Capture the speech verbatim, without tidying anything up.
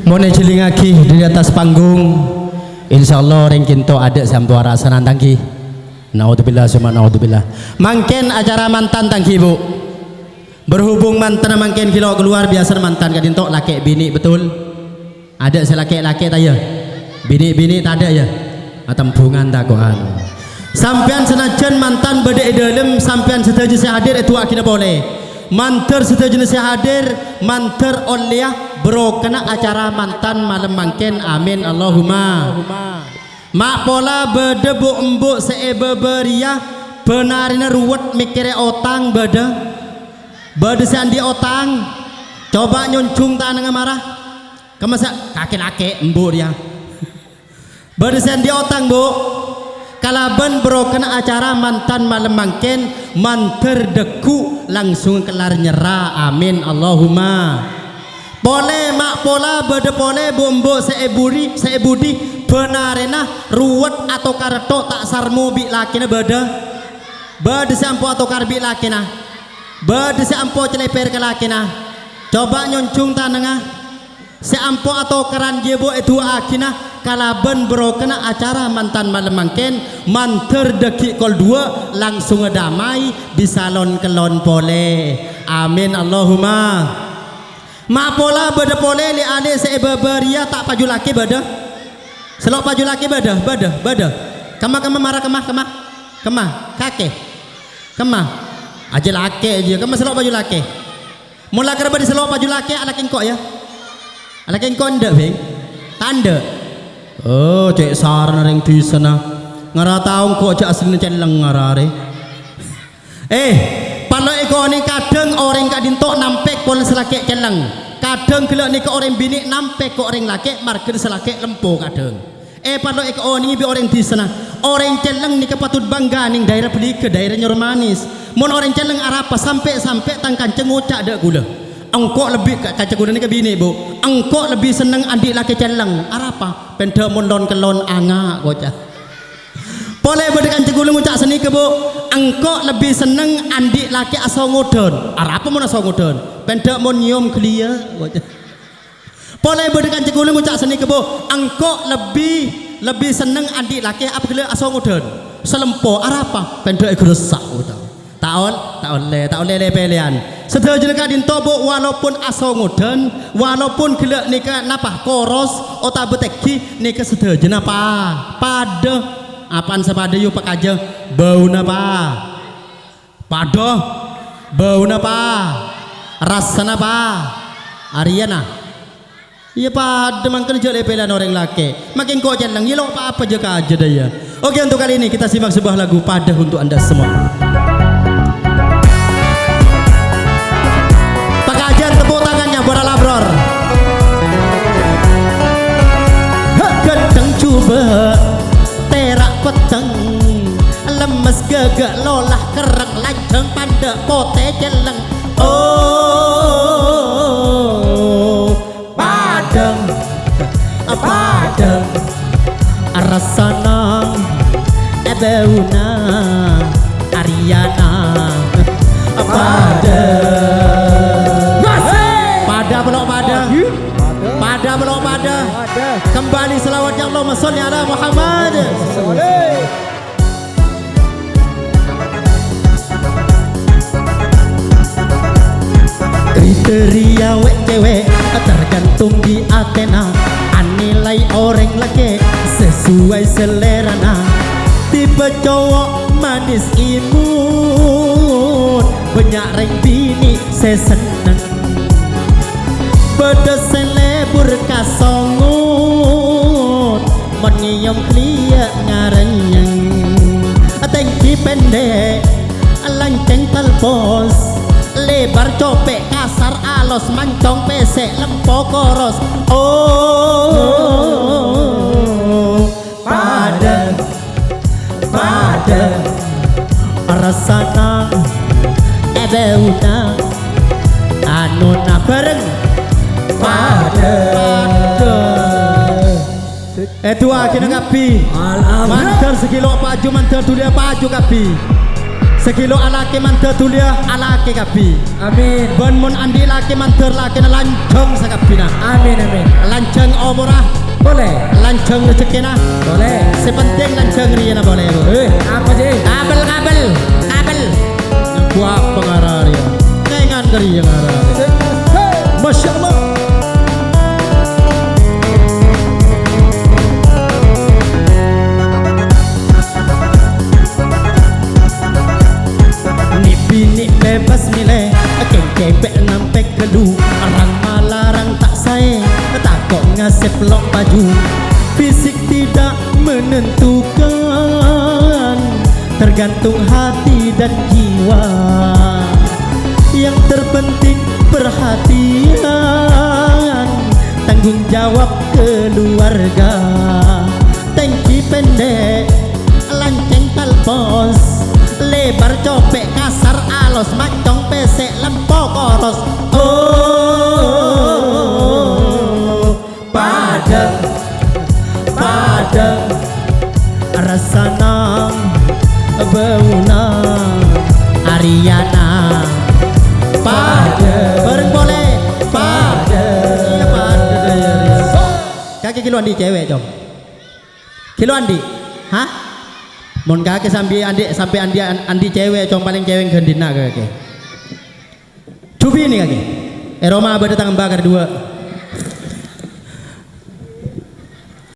Mon èjhilingngaghi dâri attas panggung, insyaallah orèng ka'dinto adâ' sè ampo arasana, tang ghi. Naudzubillah, summa naudzubillah. Mangkèn acara mantan, tang ghi, Bu. Berhubung mantanna mangkèn ghi' lo' kalowar, biyasana mantan ka'dinto lakè' binè', betul? Adâ' sè lakè'-lakè' ta' iyâ? Binè'-binè' tadâ' iyâ? Atembhungan tako'an. Sampèyan sanajjân mantan bâdâ è dâlem, sampèyan sadhâjâ sè hadir èdu'aaghinâ polè. Mandhâr sadhâjâna sè hadir, mandhâr ollèya barokana acara mantan malem mangkèn. Amin, Allahumma. Ma' pola bâdâ bu'-embu' sè è bâbâ rèya bânarèna ruwet mèkkèrè otang bâdâ? Bâdâ sè andi' otang? Coba nyonjhung tanangnga mara. Kemma sè kakè lakè' embu' rèya. Bâdâ sè andi' otang, Bu? Kalabân barokana acara mantan malem mangkèn, mandhâr dâggu' langsung kellar nyerra. Amin, Allahumma. Polè, ma' pola bâdâ polè bu'-embu' sè è buri-, sè è budi bânarèna ruwet atokar tho' ta' sarmo bi' lakèna bâdâ? Bâdâ sè ampo atokar bi' lakèna? Bâdâ sè ampo calèpèr ka lakèna? Coba nyonjhung tanangnga. Sè ampo atokaran jiyâ, Bu, èdu'aaghina kalabân barokana acara mantan malem mangkèn, mandhâr dâggi' kol duwâ', langsungnga damai, bisa lon-kellon polè. Amin, Allahumma. Ma' pola bâdâ polè lè-alè sè è bâbâ rèya ta' paju lakè bâdâ? Sè lo' paju lakè bâdâ? Bâdâ, bâdâ. Kemma, kemma, mara kemma, kemma. Kemma, kakè. Kemma. Ajâ lakè' jiyâ. Kemma sè lo' paju lakè. Mon la kèra bâdâ sè lo' paju lakè, alakè engko', yâ. Alakè engko' endâ', Bhing? Ta' endâ'? Oh, cè' sarana rèng dhisana. Ngara tao engko' jâ' asllina celleng ngara arè. Eh, parlo èkaonèng kadhâng orèng ka'dinto nampèk polana sè lakè' celleng. Kadhâng ghellâ' nèka orèng binè' nampèk ka orèng lakè' marghâna sè lakè' lempo kadhâng. Eh, parlo èkaonèngè bi' orèng dhisana. Orèng celleng nèka patut bangga neng dhaèra Bhâligâ, dhaèra Nyormanis. Mon orèng celleng arapa sampè'-sampè' tang kanca ngoca' dâ' kaulâ. Engko' lebbi, ka-, kanca kaulâ nèka binè', Bu. Engko' lebbi senneng andi' lakè celleng. Arapa? Pèndhâ mon lon-kellon anga', koca'. Polè bâdâ kanca kaulâ ngoca' sanèka, Bu. Engko' lebbi senneng andi' lakè asongodhân. Arapa mon asongodhân? Pèndhâ mon nyèyom ghâliyâ', koca'. Polè bâdâ kanca kaulâ ngoca' sanèka, Bu, engko' lebbi, lebbi senneng andi' lakè apa ghellâ' asongodhân. Salempo, arapa? Pèndhâ èghâressa', koca'. Ta' ol-, ta' ollè, ta' ollè lè-pèlèyan. Sadhâjâna ka'dinto, Bu, walaupun asongodhân, walaupun ghellâ' nèka napa, koros otabâ tèngghi, nèka sadhâjâna pa-, padâ. Apaan sè padâ, yu, pakajâ? Bâuna pa-, Padâ. Bâuna pa-, rassana pa-, arèyana. Iyâ, padâ mangkana jhâ' lè-pèlèyan orèng lakè'. Makè engko' celleng, iyâ lo' pa-, apa jhâ' kajâ dâ' iyâ. Oke, untuk kali ini kita simak sebuah lagu Padâ untuk Anda semua. Pakajân tepuk tangannya, Bora Labror. Hek, gendheng jhubâ'. Tèra' petteng, lemmes ghâghâ' lola kerrèng, lanjhâng pandâ' potè celleng. Oh, padâ, padâ, rassana, bâuna, arèyana, padâ. Padâ apa lo' padâ? Padâ apa lo' padâ? Kembali selawatnya, Allahumma sholli ala Muhammad. Kriteria wè'-cèwè' tergantung di atèna, anilai orèng lakè' sesuai selèrana. Tipe cowok manis imut, bânnya' rèng binè' sè senneng. Bâdâ sè lebur ka songot, mon ngèyom ghâliyâ' ngarènyèng. Tèngghi pendek, lancèng telpos, lèbâr copè' kasar alos, mancong pèssè lempo koros. Oh, padâ, padâ, rassana, bâuna, anona bhâreng. Padâ. Èdu'aaghina kabbhi. Mandhâr sè ghi' lo' paju, mandhâr dhuliyâ paju kabbhi. Ghâllu alakè mandhâr dhuliyâ, alakè kabbhi. Amin. Bân mon andi' lakè mandhâr lakèna lanjhâng sakabbhina. Amin, amin. Lanjhâng omorra. Polè. Lanjhâng rejekkèna. Polè. Sè penting lanjhâng rèyana polè, Bu. Eh, apa sih? Kabel, kabel, kabel. Gua pengarah rèya. Kèngan ka rèya ngarah. Masya Allah. Nè-binè bebas mèlè, kèng cèpè' nampè ghâllu, arang malarang ta' saè, tako' ngasèp lo' paju. Fisik tidak menentukan, tergantung hati dan jiwa. Yang terpenting perhatian, tanggung jawab keluarga. Tèngghi pendek, lancèng talpos, lèbâr copè' kasar alos, mancong pèssè lempo koros. Oh, padâ, padâ, rassana, bâuna, arèyana, padâ. Bhâreng polè, padâ. Iyâ, padâ, iyâ, iyâ. Kakè ghâllu andi' cèwèk, Cong? Ghâllu andi'? Hah? Mon kakè sambi andi', sampè' andi', andi' cèwèk, Cong, palèng cèwèk ghândhina kakè. Jhubini kakè. È roma bâdâ tang emba' kadhuwâ'.